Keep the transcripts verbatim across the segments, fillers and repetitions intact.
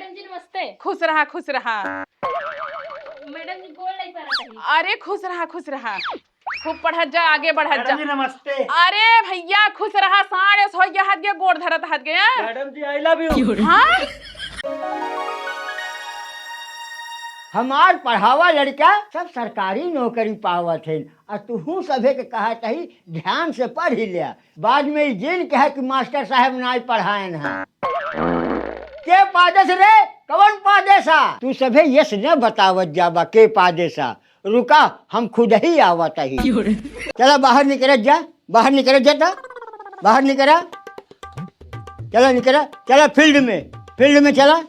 जी, नमस्ते। खुश रहा, खुश रहा। मैडम जी, गोड़ नहीं पड़त है। अरे, खुश रहा, खुश रहा। खूब पढ़त जा, आगे बढ़त जा। मैडम जी, नमस्ते। अरे भैया, खुश रहा, साढ़े सौ के हाथ के गोड़ धरत हाथ के, हाँ? मैडम जी, I love you। हाँ? हमार पढ़ावा लड़का सब सरकारी नौकरी पावत है, और तुहू सभे के कहत ही ध्यान से पढ़ ही ले। बाद में ई जिन कहे कि मास्टर साहब नाई पढ़ाएन हैं। के पादेस रे? कवन पादेसा? तू सभे यस न बतावत जाबा के पादेसा। रुका, हम खुद ही आवत ही। चला बाहर निकरत जा, बाहर निकरत जा ता। बाहर निकरा। चला निकरा, चला field में, field में चला।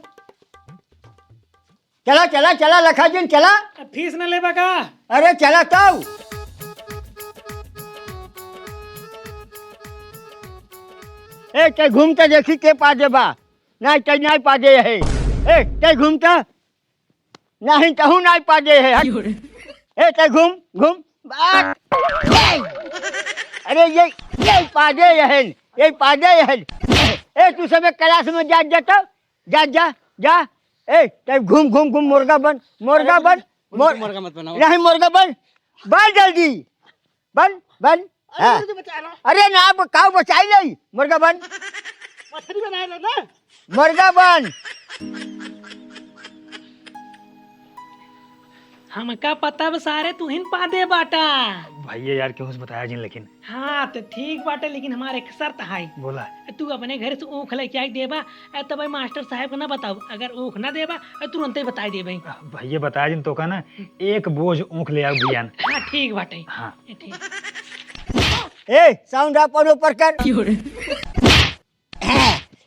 चला, चला, चला, लखा जिन, चला। अब फीस न लेबा का? अरे, चला तौ। ए, ते घूम त देखी के पादे बा। नाहीं, ते नाहीं पादे है। ए, ते घूम त। नाहीं, तहू नाहीं पादे है। हट। ए, ते घूम, घूम। बात। अरे, ये, ये पादे है। ये पादे है। ए, तू सब एक class में जा, जा तो। जा, जा, जा। ए, तब घूम, घूम, घूम, मुर्गा बन, मुर्गा अरे, बन, मुर्गा, मुर-, मुर्गा मत बनाओ। नहीं, मुर्गा बन, बन जल्दी, बन, बन। अरे, हाँ। मुर्गा बचा लो। अरे ना, अब काऊ बचाई नहीं, मुर्गा बन। मछली बना लो ना। मुर्गा बन। हमका पता बा सारे, तू हिन पादे बाटा। भैया यार, केहू से बताया जिन लेकिन। हाँ, त ठीक बाटे, लेकिन हमार एक शर्त है। बोला। तू अपने घर से ऊख लेके आई देबा, ए, तब मास्टर साहब को ना बताओ। अगर ऊख ना देबा, ए, तुरंते बताई देबे। भैया, बताया जिन तो का ना, एक बोझ ऊख ले आओ भैया। हाँ, ठीक बाटे। हाँ। ठीक। ए, sound अपन ऊपर कर।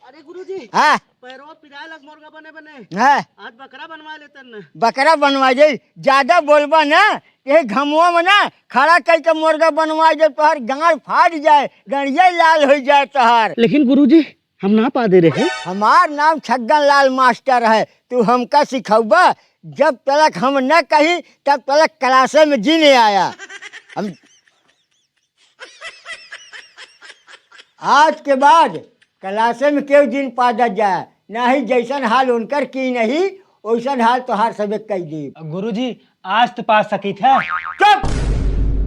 अरे गुरुजी, हाँ। पैरवा पिराए लग मुर्गा बने बने। हाँ। आज बकरा बनवा लेतन न। बकरा बनवा जाई, ज्यादा बोलबा ना, ये घमुआ में ना खड़ा कई के मुर्गा बनवा जाए, तोहर गांड फाट जाए, गड़िया लाल हो जाए तोहर। लेकिन गुरुजी, हम ना पादे रहे। हमार नाम छगन लाल मास्टर है, तू हमका सिखौबा? जब तलक हम न कही, तब तलक क्लासे में जिन आया। हम आज के बाद क्लासे में केहू जिन पादत जाए, नाहीं जैसन हाल उनकर की नहीं, ओइसन हाल तोहार सबे कई देब। गुरुजी, आज तो पाद सकित है। चुप!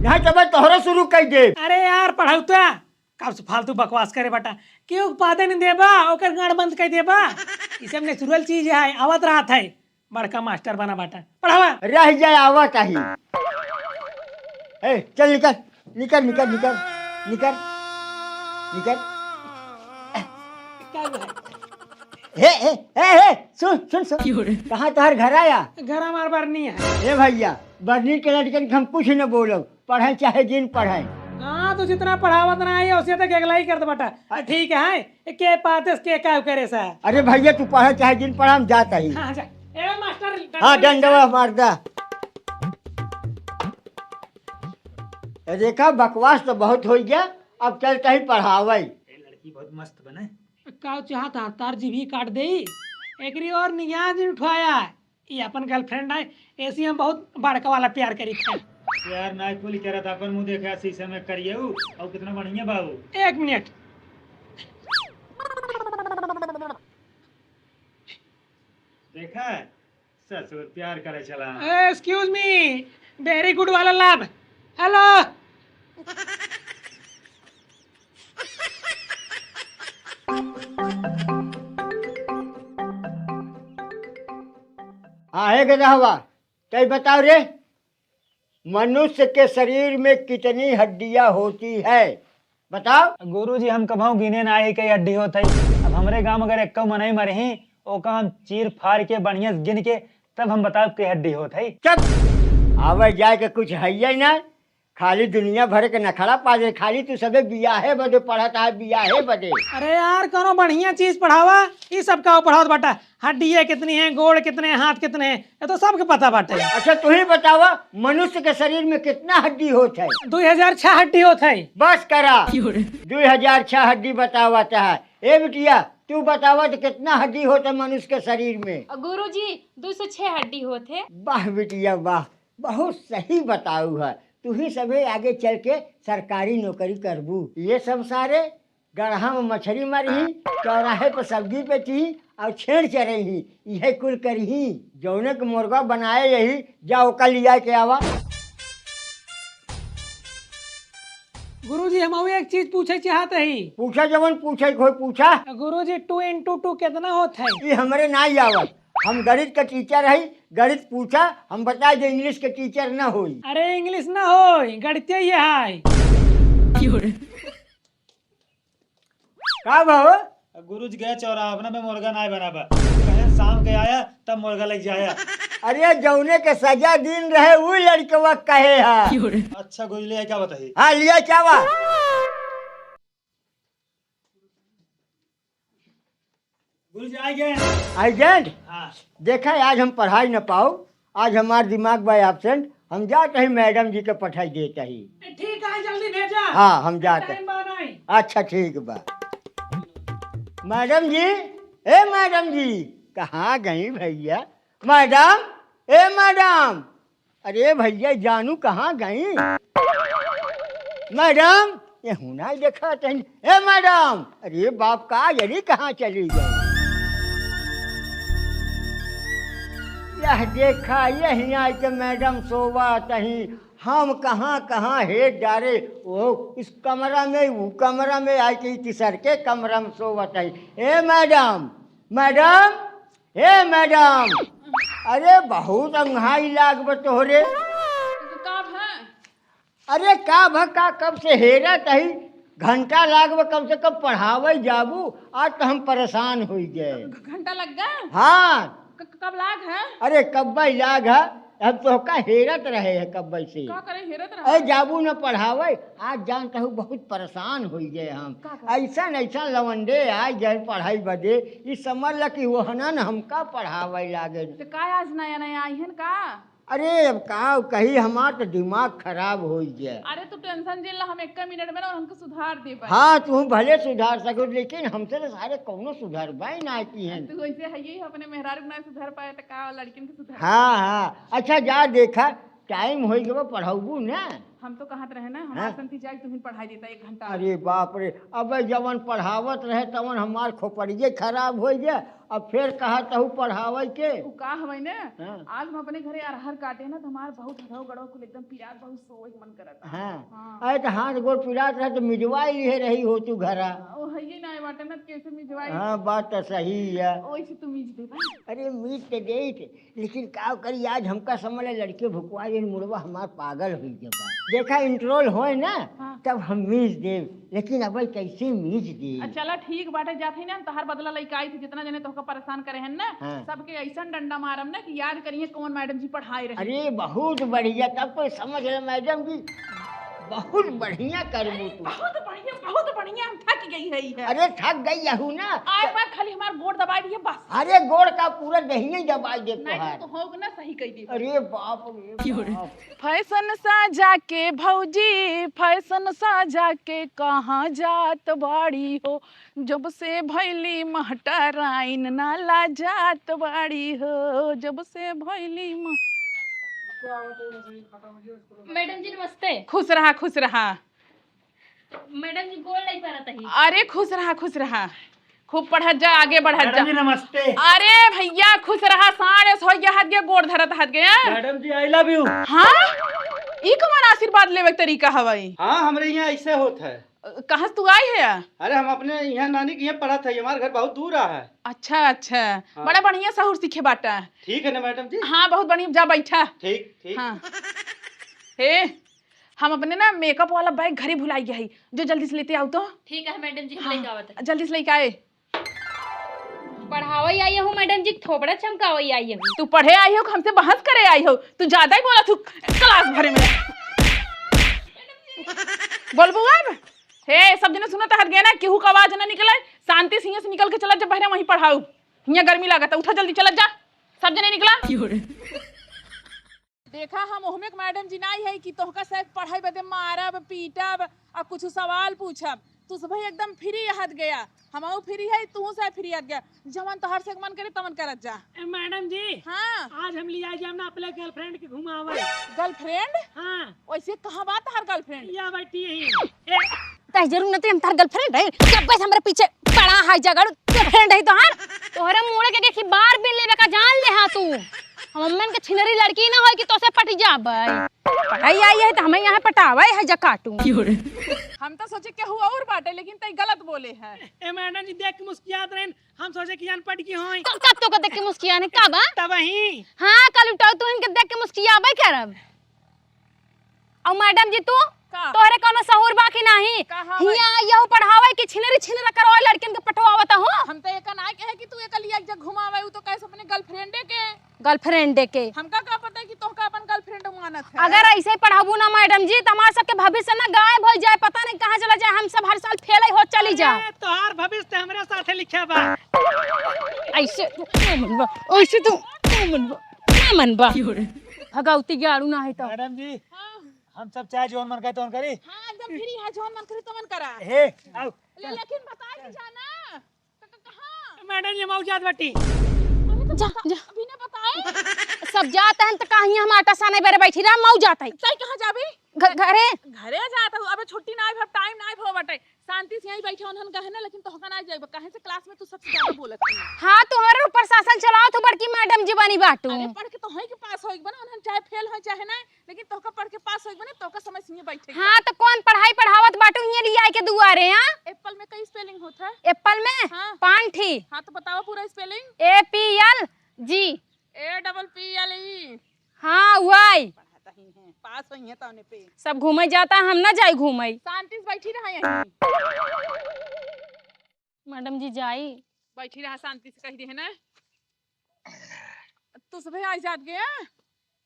नाहीं तबे तोहरो शुरू कई देब। अरे यार पढ़ौता, कब से फालतू बकवास करे बाटा। केहू के पादे नहीं देबा, ओकर गांड बंद कई देबा। ई सब नेचुरल चीज है, आवत रहत है। बड़का मास्टर बना बाटा, पढ़ावा। रह जाए, आवत आही। ए, चल निकल, निकल, निकल, निकल, निकल, निकल। क्या हुआ है? हे, हे, हे, हे, सुन, सुन, सुन। क्यों रे? कहाँ तोहर घर आया? घर हमार बरनी है। ए भैया, बरनी के लड़कन के हम कुछ न बोलब, पढ़े चाहे जिन पढ़े। हाँ, तो जितना पढ़ावा उतना आई, उसे तो गेगलाई कर दे बाटा। ठीक है, के पाते के का करे सा। अरे भैया, तू पढ़े चाहे जिन पढ़ा, हम जात ही। हाँ, जा। ए मास्टर, हाँ, डंडवा मार दा। ए देखा, बकवास तो बहुत हो गया, अब चलते ही पढ़ावे। ए लड़की बहुत मस्त बने। का चाहत हा, तार जीभी काट देई। एकरी और निगाह जिन उठाया। ई अपन girlfriend है, ऐसी हम बहुत बड़का वाला प्यार करी थे। प्यार ना कुल करत, अपन मुंह देखा शीशे में करियऊ, और कितना बढ़िया बाबू। एक मिनट। देखा, ससुर प्यार करे चला। ए, excuse me, very good वाला love। Hello। हाँ, हे गदहवा, तै बताओ रे, मनुष्य के शरीर में कितनी हड्डियां होती है? बताओ। गुरुजी, हम कबहूँ गिने ना है कई हड्डी होत है। अब हमरे गांव में अगर एक्को मनई मरही, ओका हम चीर फाड़ के बढ़िया से गिन के तब हम बताओ के हड्डी होत है। चुप! आवे जाए के कुछ है ही ना, खाली दुनिया भर के नखड़ा पाजे, खाली तू सबे बियाहे बदे पढ़त है, बियाहे बदे। अरे यार, कोनो बढ़िया चीज पढ़ावा, ई सब का पढ़ावत बाटा? हड्डियाँ कितनी हैं, गोड़ कितने हैं, हाथ कितने हैं, ये तो सबके पता बाटे। अच्छा, तू ही बतावा, मनुष्य के शरीर में कितना हड्डी होत है? दुई हजार छह हड्डी होत है। बस करा। क्यों रे? दुई हजार छह हड्डी बतावत है। ए बिटिया, तू बतावा तो कितना हड्डी होत है मनुष्य के शरीर में? गुरुजी, दो सौ छह हड्डी होत है। वाह बिटिया, वाह, बहुत सही बताऊ है। तू ही सभे आगे चल के सरकारी नौकरी करबू। ये सब सारे गड़हा में मछरी मारी, चौराहे पर सब्जी बेची, और छेड़ चरइहीं, इहे कुल करिहीं। जौने के मुर्गा बनाए यही, जा ओका लिया के आवा। गुरुजी, हम अउ एक चीज पूछे चाहत हई। पूछा, जवन पूछे के होई, पूछा। गुरुजी, two into two कितना होत है? ई हमरे नाई आवत, हम गणित का टीचर हई, गणित पूछा, हम बताई दे, English के टीचर न होई। अरे, English न होई, गणित ही है। का भा हो? गुरुजी गए चौराहा, अपना में मुर्गा नाय बनाबा। कहे शाम के आया, तब मुर्गा लग जाया। अरे, जौने के सजा दिन रहे, उ लड़कवा कहे हा। अच्छा, गुरुजी, ले आई, का बताई? हाँ, लिया चावा। गुरुजी, आ गए। आ गए? हाँ। देखा, आज हम पढ़ाई न पाओ, आज हमार दिमाग बा absent, हम जात हई मैडम जी के पठाई देत हई। ठीक है, जल्दी भेजा। हाँ, हम जात हई। Time बा नहीं। अच्छा, ठीक बा। मैडम जी, ए मैडम जी, कहाँ गई भैया? मैडम, ए मैडम, अरे भैया, जानू कहाँ गई? मैडम, ये हुना देखा तनी। ए मैडम, अरे बाप का, यही कहाँ चली गई? यह देखा, यही आई के मैडम सोवा तही। हम कहाँ कहाँ हेर डारे, वो इस कमरा में, वो कमरा में, आई के तीसर के कमरा में सोवा तही। ए मैडम, मैडम, हे मैडम, अरे बहुत अंघाई लाग बा तोहरे। का भा? अरे का भा का, कब से हेरत हई, घंटा लाग बा, कम से कम पढ़ावे जाबू, आज तो हम परेशान होई गए। घ-, घंटा लग गया? हाँ। क-, कब लाग है? अरे कब्बा ही लाग है, हम तोहका हेरत रहे हैं कब्बे से। का करे हेरत रहे? अरे जाबू न पढ़ावे, आज जानत हऊ बहुत परेशान होई गए हम। का करे? ऐसन ऐसन लवंडे आइ गए पढ़ाई बदे, ई समझ ल कि ओहनन हमका पढ़ावे लागे। तो का आज नया नया आई हन का? अरे अब का कही, हमार तो दिमाग खराब होई गया। अरे तू tension जिन ला, हम एक मिनट में ना उनके सुधार देबे। हाँ, तू भले सुधार सको, लेकिन हमसे तो सारे कौनो सुधरबे ना की हैं। तू वैसे है ही, अपने मेहरारू ना सुधर पाए तो का लड़किन के सुधर? हाँ, हाँ, अच्छा जा देखा, time होई गवा, पढ़ाउबू ना? हम तो कहत रहे ना, हमार हाँ। संती जाए, तुहिन पढ़ाई देता एक घंटा। अरे बाप रे, अब जवन पढ़ावत रहे तवन हमार खोपड़िए खराब होई गया, अब फिर कहत हऊ पढ़ावे के। उ का हवे ना, हाँ। आज हम अपने घरे अरहर काटे ना, तो हमार बहुत हथवा गड़वा कुल एकदम पिरात, बहुत सोए के मन करत। हाँ। हाँ। अरे तो हाथ गोड़ पिरात रहे तो मिजवाई लिहे रही हो तू घरा। ओ, हइये ना बाटे ना, कैसे मिजवाई? हाँ, बात तो सही है। ओइसे तू मीज देबा। अरे मीज तो देइत, लेकिन का करी, आज हमका समझ ले लड़के भुकवा गए, मुड़वा हमार पागल हुई गया बा। देखा इंटरवल होए ना, हाँ। तब हम मीज देब, लेकिन अब कैसे मीज देब? आ, चला ठीक बाटे, जात ही ना, हम तहार बदला लइका आई थी, जितना जने तोहका परेशान करे हैं ना, हाँ। सबके ऐसन डंडा मारम ना कि याद करिए कौन मैडम जी पढ़ाए रहे। अरे बहुत बढ़िया, तब तो समझ ले मैडम जी, बहुत बढ़िया करबू तू। बहुत बढ़िया, बहुत बढ़िया, हम थक गई है, है। अरे थक गई हूँ ना। आए बार खाली हमार गोड़ दबाई दिए बस। अरे गोड़ का पूरा देहिए दबाई दे नहीं तोहार। तो होग ना सही कह दी। अरे बाप रे बाप। फैशन साजा के भौजी, फैशन साजा के कहाँ जात बाड़ी हो? जब से भैली महटराइन ना लाजात बाड़ी हो, जब से भैली मह- मैडम जी नमस्ते। खुश रहा, खुश रहा। मैडम जी गोड़ नहीं परत ही। अरे खुश रहा, खुश रहा, खूब पढ़त जा, आगे बढ़त जा। मैडम जी नमस्ते। अरे भैया खुश रहा, साढ़े सौ के हाथ के गोड़ धरत हाथ गया। मैडम जी I love you। हाँ, ई कौन आशीर्वाद लेवे के तरीका हवाई? हाँ, हमरे यहाँ ऐसे होत है। अ, कहाँ से तू आई है? अरे हम अपने यहाँ नानी के यहाँ पढ़त है, हमारे घर बहुत दूर आ है। अच्छा अच्छा, हाँ। बड़ा बढ़िया सहूर सीखे बाटा। ठीक है ना मैडम जी? हाँ बहुत बढ़िया, जा बैठा। ठीक ठीक। हाँ। हे, हम अपने ना मेकअप वाला बैग घरे भुलाई गया है, जो जल्दी से लेते आओ तो। ठीक है मैडम जी, हम हाँ, लेके आवत है। जल्दी से लेके आए। पढ़ावई आई हूँ मैडम जी, थोबड़ा चमकावई आई हूँ। तू पढ़े आई हो कि हमसे बहस करे आई हो? तू ज्यादा ही बोला तू क्लास भरे में। बोलबू अब? हे, सब जने सुनत हत गए ना, केहू का आवाज ना निकले, शांति से हियां से निकल के चला जा बहरे, वहीं पढ़ाऊ। हियां गर्मी लागत है, उठा जल्दी चला जा, सब जने निकला। देखा, हम ओहमे के मैडम जी नाई है कि तोहका सिर्फ पढ़ाई बदे मारब, पीटब, आ कुछ सवाल पूछब। तू सब एकदम free हत गया, हमहू free है, तू से free हत गया। जवन तोहर से मन करे, तवन करत जा। ए, मैडम जी, हाँ। आज हम लिया जाम ना अपने girlfriend के घुमावे। Girlfriend? हाँ। वैसे कहाँ बा तोहर girlfriend? या बैठी यहीं। ए, तह जरूर नहीं, हम तोहर girlfriend है। जब बस हमारे पीछे पड़ का है झगड़ू? तेरे friend है तोहार? तोहरे मुड़े के देखी बार बिन लेबे का जान ले हाँ तू। हम अम्मन के छिनरी लड़की ना होई कि तोसे पट जाबै। पढ़ाई आई है तो हमें यहाँ पटावे है जकाटू। हम तो सोचे केहू और बाटे, लेकिन तई गलत बोले है। ए मैडम जी, देख के मुस्कियात रहन, हम सोचे कि जान पट की होई। क-, कब तो को देख के मुस्कियाने का बा? तबही। हाँ, कल उठाओ तू इनके देख के मुस्कियाबे करब। और मैडम जी तू, का? तोहरे कौनो सहूर बा कि नाही? का हाँ भाई? हियाँ यहू पढ़ावे कि छिनरी छिनरा करवावे लड़कियन के पटवावत हो। हम तो एका ना कहे कि तू एका लिया एक जगह घुमावे, उ तो कहे से अपने girlfriend के। Girlfriend के। हमका का पता कि तोहका अपन girlfriend मानत है। अगर ऐसे ही पढ़ाबू ना मैडम जी, तो हमार सबके भविष्य ना गायब हो जाए, पता नहीं कहाँ चला जाए, हम सब हर साल fail ही हो चली जा। अरे, तोहार भविष्य हमरे साथे लिखा बा। ऐसे तू ना मनबा, ऐसे तू ना मनबा, ना मनबा। भगवती गाड़ू ना है तो। मैडम जी, हाँ। हम सब चाहे जौन मन करे तौन करी। हाँ, एकदम free है, जौन मन करे तौन करा। हे, आओ। ले, लेकिन बताए कि जाना। क-, क-, कहाँ? मैडम, ये मऊ जात बाटी। अरे, तो जा, बता, जा। अभी ना बताए। सब जात हैं तो कहीं हम आटा साने बेरे बैठी रहा, मऊ जात है। तई कहाँ जाबी? घ-, घरे। घरे जात हूँ, अबे छुट्टी ना आइब, time ना आइब हो बटे। शांति से यहीं बैठे उन्हन कहे ना, लेकिन तोहका ना जाइब, कहे से class में तू सबसे ज्यादा बोलत है। हाँ, तोहरे ऊपर शासन चलाओ तो बड़की मैडम जी बनी बाटू। अरे, पढ़ के तो होई कि पास होई बना, उन्हन चाहे fail होई चाहे ना, लेकिन तोहका पढ़ के पास होई बना, तोहका समय से बैठे के हाँ, बा। तो कौन पढ़ाई पढ़ावत बाटू हियाँ लिया के दुआरे, हाँ? Apple में कई spelling होत है? Apple में? हाँ। पाँच ठी। हाँ, तो बतावा पूरा spelling। A P L G। A double P L E। हाँ, वही। पढ़ाता ही है, पास होई है तौने पे। सब घूमे जाता, हम ना जाई घूमे। शांति से बैठी रहा यहीं। मैडम जी जाई। बैठी रहा, शांति से कह दे है ना। तू सुबह आ जात गया,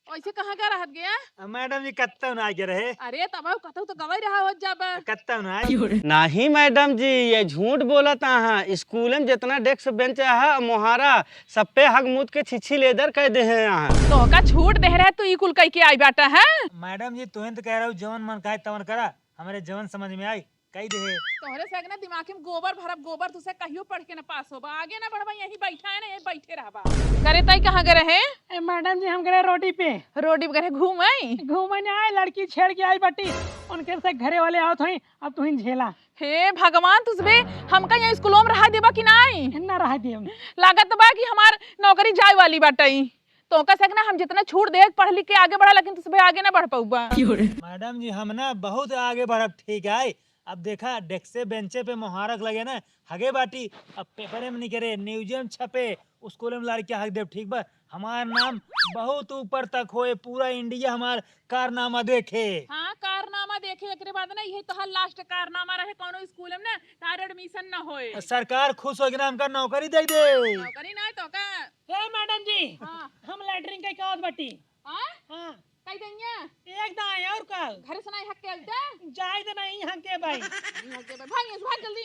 ऐसे कहाँ का रहत गया? आ, मैडम जी, कत्तौ ना आगे रहे। अरे, तब कतौ तो गवाई रहा होत जाबा। कत्तौ ना आए। नाही मैडम जी, ये झूठ बोलत आहा। स्कूल में जितना desk bench आहा, मोहारा, सब पे हग मूत के छिछी लेदर कह दे हैं आहा। तोहका छूट दे रहे, तू ई कुल कह के आई बाटा है? मैडम जी, तुहिन तो कह रहे हो, जवन मन कहे तवन करा, हमरे जवन समझ में आई, कही दे। तोहरे से अगना दिमाग में गोबर भरब, गोबर, तुसे कहियो पढ़ के ना पास होबा, आगे ना बढ़बा, यहीं बैठा है ना, यहीं बैठे रहबा। करे तई कहाँ गए रहे? ए, मैडम जी, हम गए रोटी पे। रोटी पे गए घूमे? घूमे ना आए, लड़की छेड़ के आई बाटी, उनके से घरे वाले आवत होई, अब तुहिन झेला। हे भगवान, तुसबे हमका यहाँ स्कूलों में रहा देबा कि नाई? ना रहा देब। लागत बा कि हमार नौकरी जाए वाली बाटई। तोहका से ना हम जितना छूट दे, पढ़ लिख के आगे बढ़ा, लेकिन तुसबे आगे ना बढ़ पउबा। मैडम जी, हम ना बहुत आगे बढ़ब, ठीक है। अब देखा, डेस्के बेंचे पे मोहारक लगे ना, हगे बाटी, अब पेपरे में निकरे, न्यूजे में छपे, स्कूल में लड़के हक देब, ठीक बा? हमार नाम बहुत ऊपर तक होए, पूरा इंडिया हमार कारनामा देखे। हाँ, कारनामा देखे, एकरे बाद ना, यही तोहार last कारनामा रहे, कौनो स्कूल में ना, तार admission ना होए। सरकार खुश होके ना हमका नौकरी दे दे। नौकरी ना तो का? ए मैडम जी, हाँ। हम लैट्रिन के कहत बाटी। हाँ? हाँ। कई दइया? एक दाएं और का? घर से नहीं हक के आइल जा? जाए तो नहीं हक के भाई। नहीं हक के भाई। भाग यहाँ से, भाग जल्दी।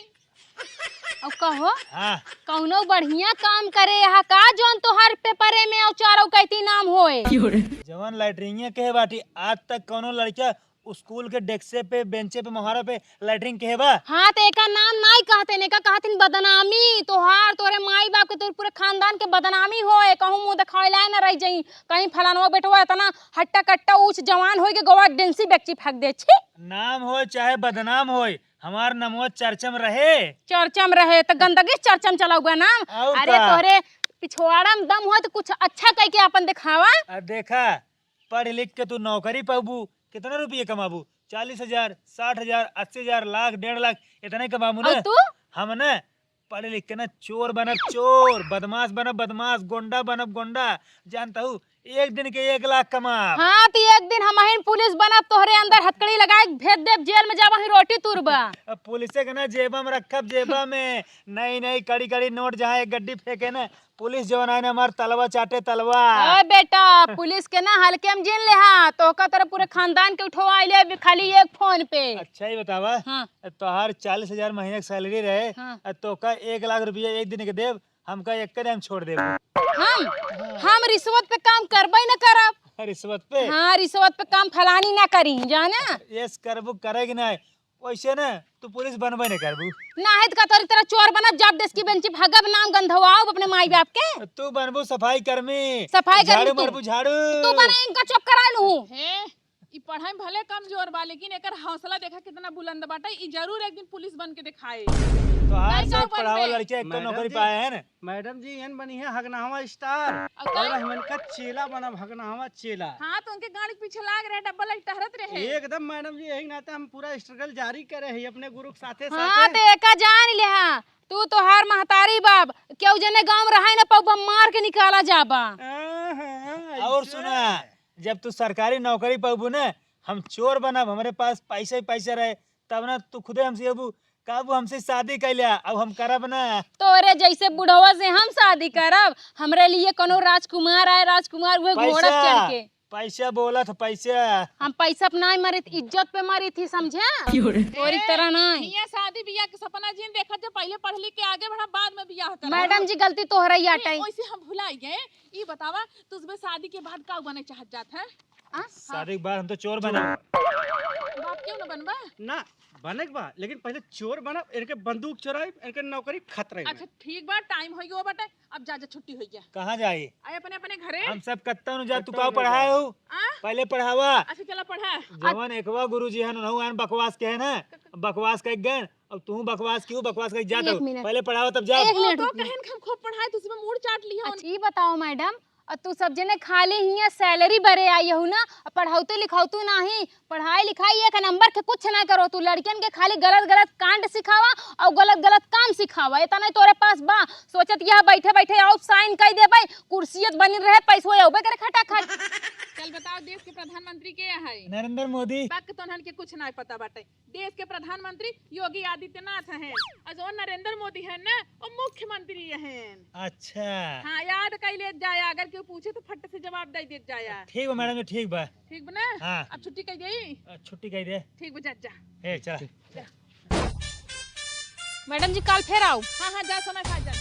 अब कहो, हाँ। कौनो बढ़िया काम करे यहाँ का, जौन तोहार पेपरे में और चारों कैती नाम होए? जवन लैट्रिनिया कहे बाटी, आज तक कौनो लड़का स्कूल के डेस्के पे, बेंचे पे, मोहारा पे लैट्रिन कहे बा? हाँ, तो एका नाम नाई कहते ने, एका कहतिन बदनामी। तोहार, तोरे माई बाप के, तोरे पूरे खानदान के बदनामी होए, कहूँ मुँह देखावे लाए ना रह जाई, कहीं फलानवा बेटवा इतना हट्टा कट्टा ऊँच जवान होई के गोवा डेंसी बेकची फेंक दे, छी। नाम होए चाहे बदनाम होए, हमार नमवा चर्चा में रहे। चर्चा में रहे, तो गंदगी चर्चा में चलाउगा नाम। और अरे का? तोहरे पिछवाड़ा में दम होए तो कुछ अच्छा कह के अपन दिखावा। आ देखा, पढ़ लिख के तू नौकरी पाबू, कितना रुपये कमाबू? चालीस हजार, साठ हजार, अस्सी हजार, लाख, डेढ़ लाख, इतना ही कमाबू और ना। तू? हम ना पढ़ लिख के ना चोर बनब चोर, बदमाश बनब बदमाश, गोंडा बनब गोंडा। जानता हूँ, एक दिन के एक लाख कमाब। हाँ, तो एक दिन हमहिन पुलिस बनब, तोहरे अंदर हथकड़ी लगाए के भेज देब जेल में, जब वहीं रोटी तुरबा। अब पुलिसे के ना जेबा में रखब, जेबा में। नई नई कड़ी कड़ी नोट जहाँ एक गड्डी फेंके ना, पुलिस जवन आए ना हमार तलवा चाटे तलवा। ओ बेटा, पुलिस के ना हल्के में जिन लेहा, तोहका तोरे पूरे खानदान के उठवा ले अभी खाली एक फोन पे। अच्छा ही बतावा, हाँ। तोहार चालीस हजार महीने की सैलरी रहे, हाँ। आ तोहका एक लाख रुपया एक दिन के देब, हमका एक करे हम छोड़ देब। हम? हम रिश्वत पे काम करबे न करब। रिश्वत पे? हाँ, रिश्वत पे काम फलानी ना करी, जाना? यस करबू, करेगी ना। वैसे ना, तू पुलिस बनबे न करबू। ना है तो का तोरी तरह चोर बनब, जब डेस्की बेंची भागब, नाम गंधवाओ अपने माई बाप के। तू बनबू सफाई कर्मी। सफाई कर्मी झाड़ू तू। मारबू झाड़ू। तू बना इनका चुप करा लू। हैं? ई पढ़ाई में भले कमजोर बा, लेकिन एकर हौसला देखा कितना बुलंद बाटे। ई जरूर एक दिन पुलिस बन के दिखाए। तोहार नहीं, सब का पढ़ावा बनबे? लड़किया एक तो मैडम नौकरी जी, पाए है ना। मैडम जी, एन बनी है हगनावा स्टार। और का? और हम इनका चेला बनब, हगनावा चेला। हाँ, तो उनके गाड़ी के पीछे लाग रहे, डब्बा लग टहरत रहे। एकदम मैडम जी, यही नाते हम पूरा स्ट्रगल जारी करे हैं अपने गुरु के साथे हाँ, साथे। तो एका जान ले हाँ, तू तोहार महतारी बाप, केहू जने गाँव में रहे न पाउबा, मार के निकाला जाबा। हाँ, हाँ, और ऐसे। सुना, जब तू सरकारी नौकरी पाबू न, हम चोर बनब, हमरे पास पैसा ही पैसा रहे, तब न तू खुदे हमसे कहबू, कहबू हमसे शादी कर लिया, अब हम करब न। तोरे जैसे बुढ़वा से हम शादी करब, हमरे लिए कोनो राजकुमार आए, राजकुमार उहे घोड़ा पैसा, चढ़ के। पैसा बोलत ह, पैसा। हम पैसा पे नाहीं मरित, इज्जत पे मरित ही, समझे? क्यों रे? तोरी तरह नाहीं। हियाँ शादी बियाह के सपना जिन देखत, जब पहले पढ़ लिख के आगे बढ़ा, बाद में बियाह करा। मैडम जी, गलती तोहरा ही ए, आटे। ओइसे हम भुलाई गए। ई बतावा, तुझमें शादी के बाद का बने चाहत जात है? आ? शादी के बाद हम तो चोर बने। बाप क्यों न बनबा? ना, बने के बा, लेकिन पहले चोर बनब, इनके बंदूक चोराइब, इनके नौकरी खतरे में। अच्छा, ठीक बा, टाइम हो गया बाटे, अब जा, जा, छुट्टी हो गया। कहाँ जाई? आए अपने, अपने घरे। हम सब कत्ता नु जा, तू कत्ता का नु पढ़ाए जा। हो? आ? पहले पढ़ावा। अच्छा, चला पढ़ा। जवन एकवा गुरुजी हन, उनहु आन बकवास के है ना, बकवास कह गए, अब तू बकवास क्यों बकवास कह जात एक हो? मिनट। पहले पढ़ावा तब जा। एक ओ, मिनट तो रुकिए। कहन के हम खूब पढ़ाए, तू उसमें मूड चाट लिया अच्छा, उनके। ई बताओ मैडम, और तू सब जने खाली हियाँ सैलरी भरे आई हो ना, और पढ़ौतू लिखौतू नाहीं, पढ़ाई लिखाई एक नंबर के कुछ ना करो तू, लड़कियन के खाली गलत गलत कांड सिखावा और गलत गलत काम सिखावा। इतना ही तोरे पास बा, सोचत यह बैठे बैठे आउट साइन कर देबै, कुर्सियत बनी रहे, पैसो अउबे करे खटाखट। चल बताओ, देश के प्रधानमंत्री के है? नरेंद्र मोदी। बक तोहन के कुछ ना पता बाटे। देश के प्रधानमंत्री योगी आदित्यनाथ हैं, और जो नरेंद्र मोदी हैं ना, वो मुख्यमंत्री हैं। अच्छा। हाँ, याद कर ले जाया, अगर केहू पूछे तो फट से जवाब दे दे जाया। ठीक बा मैडम जी, ठीक बा। ठीक बा ना? हाँ। अब छुट्टी कर दे। अ, छुट्टी कर दे। ठीक बा, जा, जा। ए, चला। मैडम जी, कल फिर आओ। हाँ, हाँ, जा, समय खा जा।